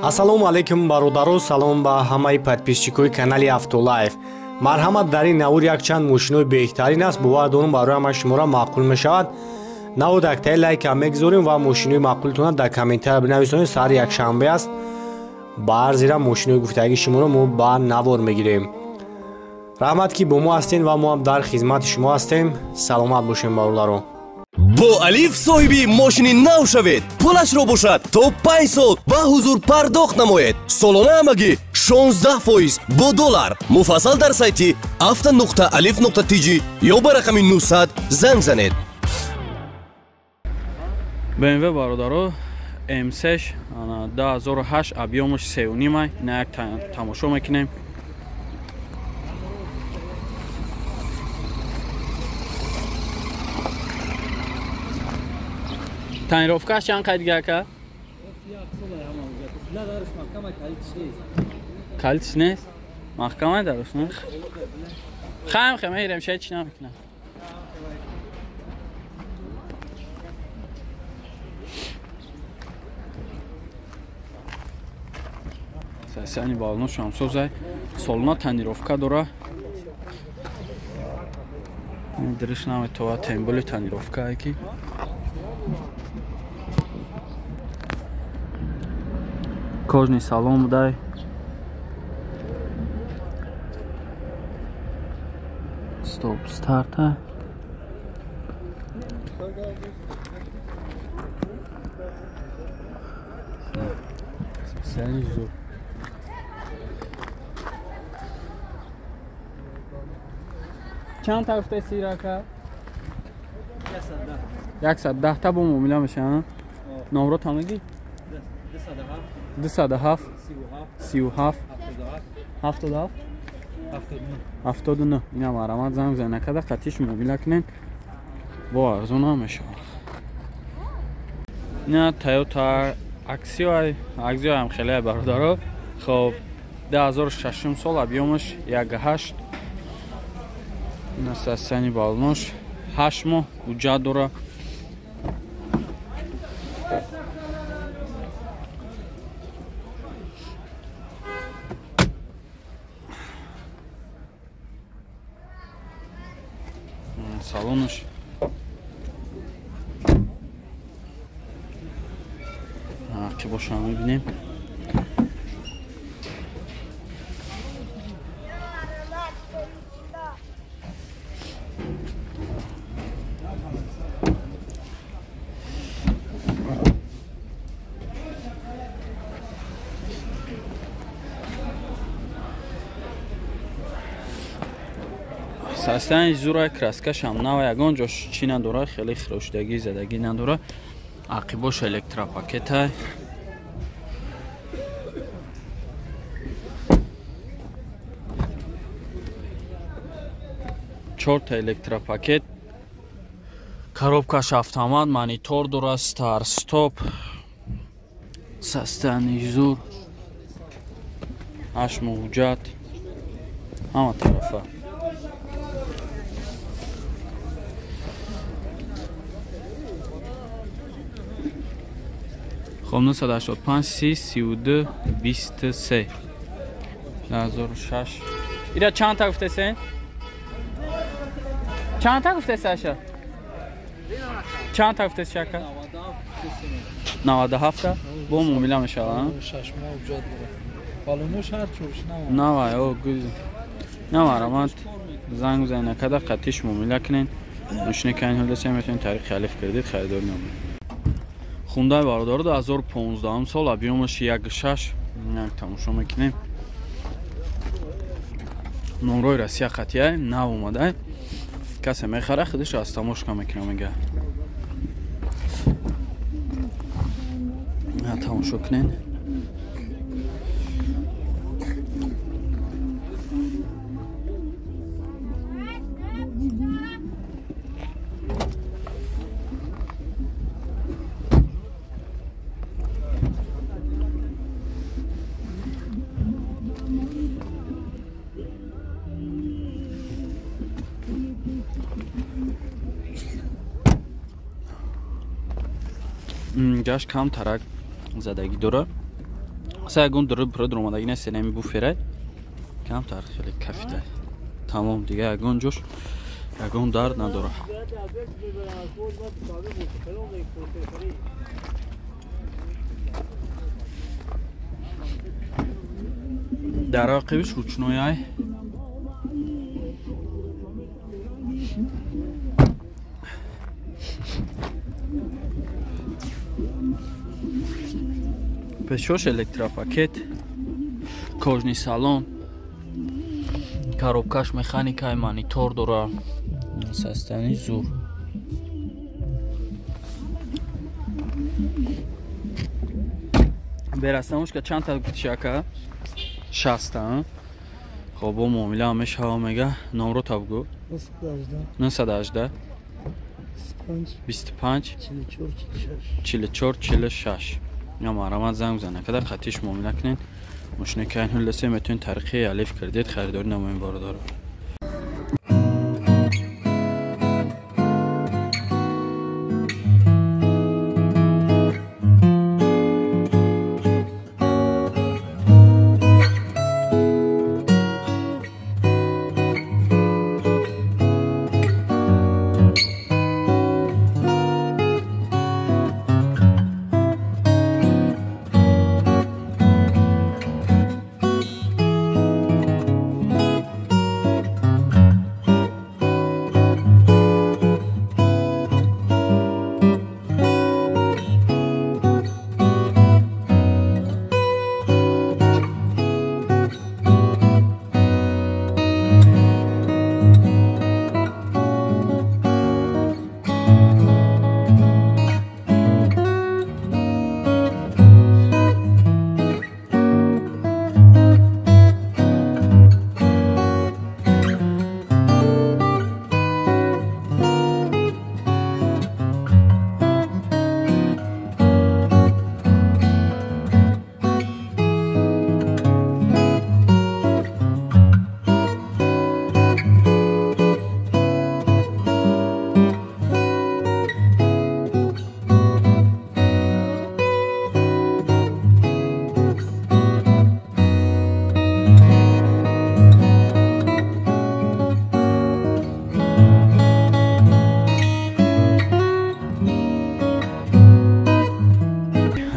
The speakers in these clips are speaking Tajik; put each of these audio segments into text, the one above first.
Ассалому алайкум бародаро, салом ба ҳамаи подписчикои канали Автолайф. Марҳамат, дар ин навор якчанд мошинои беҳтарин аст, бовар дорум барои ҳамаи шуморо маъқул мешавад. Навор яктаи лайкам мегузорем ва мошинои маъқултонро дар комментария бинависонед. Саҳари якшанбе аст, ба ҳар зира мошинои гуфтагии шуморо мо ба навор мегирем. Раҳмат, ки бо мо ҳастем ва мо ҳам дар хизмати шумо ҳастем. Саломат бошем, бародаро. Бо Алиф соҳиби мошини нав шавед. Пулашро бошад то 5 сол ба ҳузур пардохт намоед. Солона ҳамагӣ 16% бо доллар. Муфассал дар сайти авто.alif.tj ё ба рақами 900 занг занед. BMW бародаро M6 2008 объёмаш 3.5, ина як тамошо мекунем. Тонировкаш чанд қайд гака? Калитиш нест? Маҳкамай даруш не? Хаем хе меирем, шай чӣ намекунам. Сасани бално шамсозай. Солона тонировка дора. Дириш наметова темболи тонировка ки. Кожный салон будай. Стоп старта. Чанд та гуфтаи сирака? 110 та бо муомила мешавад. Номро та мегӣ? 207 37 77 79. Ина марамат занг зан накарда қатиш муомила кунед, бо арзон ҳам мешавад. Ина Toyota Axio, Axio ҳам хеле бародаро. Хоб 2006 сол объёмаш 1.8. Ина сасани балнош 8 моҳ ҳуҷҷат дора. Салонаш ки боша мебинем. Састани зура краскашам нава, ягон ҷош чӣ надора, хеле хирошдагӣ задагӣ надора. Ақибош электропакета. Чорта электропакет. Коробкаш автомат, монитор дора, стар стоп. Састани зур. Ҳашт муҳуҷҷат. Ҳама тарафа. Хоб 985 30 32 23 2006. Ира чанд та гуфтасе? Чанд та гуфтасе аша? Чанд та гуфтасе шака? 97 та? Бо муомила мешавад, а? 6 моҳ ҳуҷҷат дорад. Балонуш ҳар чӯш нава. Нава, о гуз. Нава рамат занг зан накарда қатиш муомила кунед. Мошине кайн ҳолдасе метавонед тариқи Алиф кредит харидорӣ намоед. Хундай бародаро 2015 сол объёмаш 1.6 тамошо мекунем. Номрои Россия қатъия нав омада. Касе мехара худаш аз тамошка мекунам мега. Тамошо кунед. Гаш кам тарак задагӣ дора. Са ягон дуру пура дуромадаги нест, нами буферай. Камтар хеле кафитай. Тамом, дига ягон ҷош ягон дард надора. Дар ақибиш ручнояй. Пешош электропакет, кожный салон, коробкаш механикай, монитор дора, состояние зур. Берастамушка чанд та гуфти ака? 60. Хоб, бо муомила ҳам мешава мега. Номро та бугӯ. 918 25 44 46. Я марҳамат занг бизанед. Када қатиш муомила кунед. Мошине ки айни ҳол метавонед тариқи Алиф кредит харидорӣ намоед бародаро.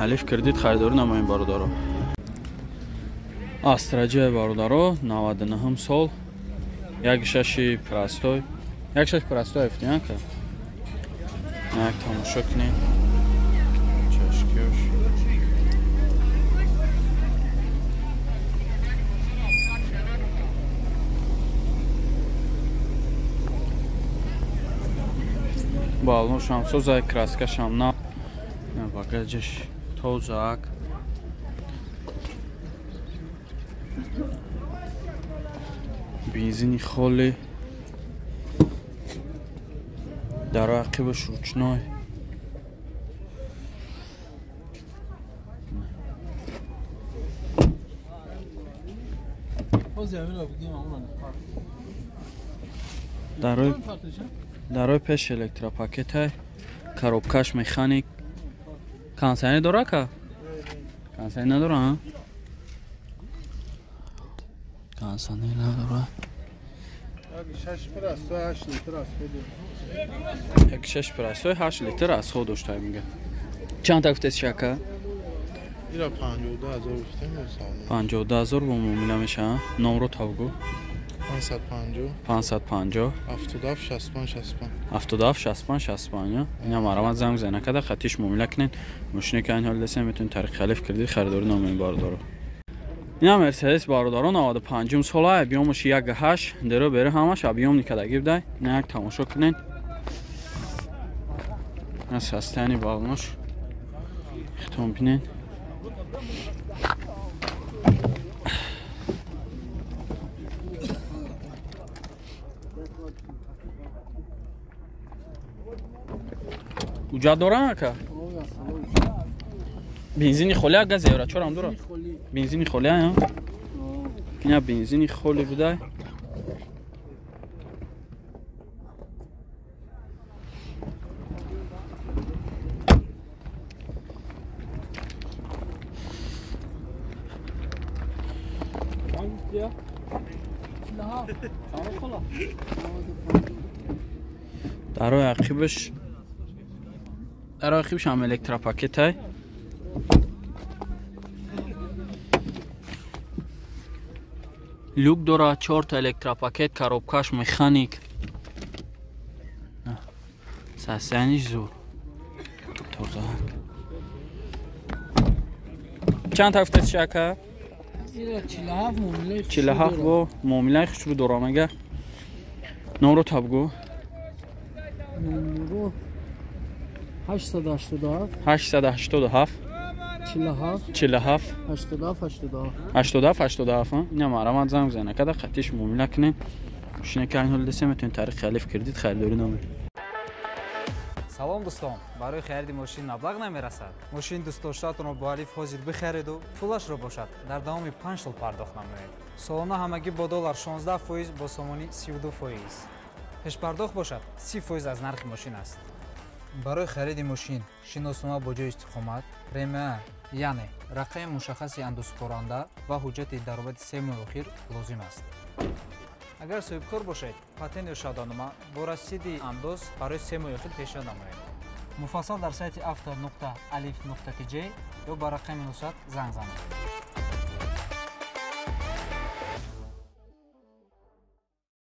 Алиф кредит харидорӣ намоем бародаро. Астраҷаи бародаро 99 сол, 1.6 простой, 1.6 простой ифтиянка. Як тамошо кунед. Чашкиёш. Балоншам созай, краскашам на. Багажаш тозак. Бензини холӣ. Дар ақибаш ручной. Дарои пеш электропакетай, коробкаш механик. Кондиционер дора ка? Кондиционер надора, а? Кондиционер надора. 1.6 простой 8 литр расход дошта мега. Чанд та гуфтед шака? Ира 52000 гуфтем. 52000 бо муомила меша. Номро та бугӯ. 550 550 77 65 65 77 65 65. Ина марҳамат занг бизанед. Када қатиш муомила кунед. Мошине ки айни ҳол десем метавонед тариқи Алиф кредит харидорӣ намоед бародаро. Ина Мерседес бародаро 95 сола, объёмаш 1.8, деро бере ҳамаш объём никадаги будай. Ина як тамошо кунед. Ина состояние балонош хитон бинед. Уҷа дорам ака? Бензини холӣ газ евро чорам дора? Бензини холӣ а? Ина бензини холӣ будай. гуфтия? 47. Чанд хола? Дарои ақибаш ҳам электропакетай. Люк дора, 4 та электропакет, коробкаш механик. Сасяниш зур. Тоза. Чанд та гуфтед шака? 47 муомилаи 47 бо муомилаи хушрӯ дора мега. Номро табгу. Номро 887 887 47 47 87 87 87 87. Ина марамат занг бизанед када қатиш муомила кунед. Мошине ки ҳол десе метавонед тариқи Алиф кредит харидорӣ намоед. Салом дӯстон, барои хариди мошин маблағ намерасад. Мошини дӯстдоштаатонро бо Алиф ҳозир бихариду пулашро бошад дар давоми 5 сол пардохт намоед. Солона ҳамагӣ бо доллар 16%, бо сомонӣ 32%. Пешпардохт бошад 30% аз нархи мошин аст. Барои хариди мошин шиноснома бо ҷои истиқомат, РМА, яъне рақами мушаххаси андозсупоранда ва ҳуҷҷати даромади 3 моҳи охир лозим аст. Агар соҳибкор бошед, патент ё шаҳодатнома бо расиди андоз барои 3 моҳи охир пешниҳод намоед. Муфассал дар сайти auto.alif.tj ё ба рақами 900 занг занед.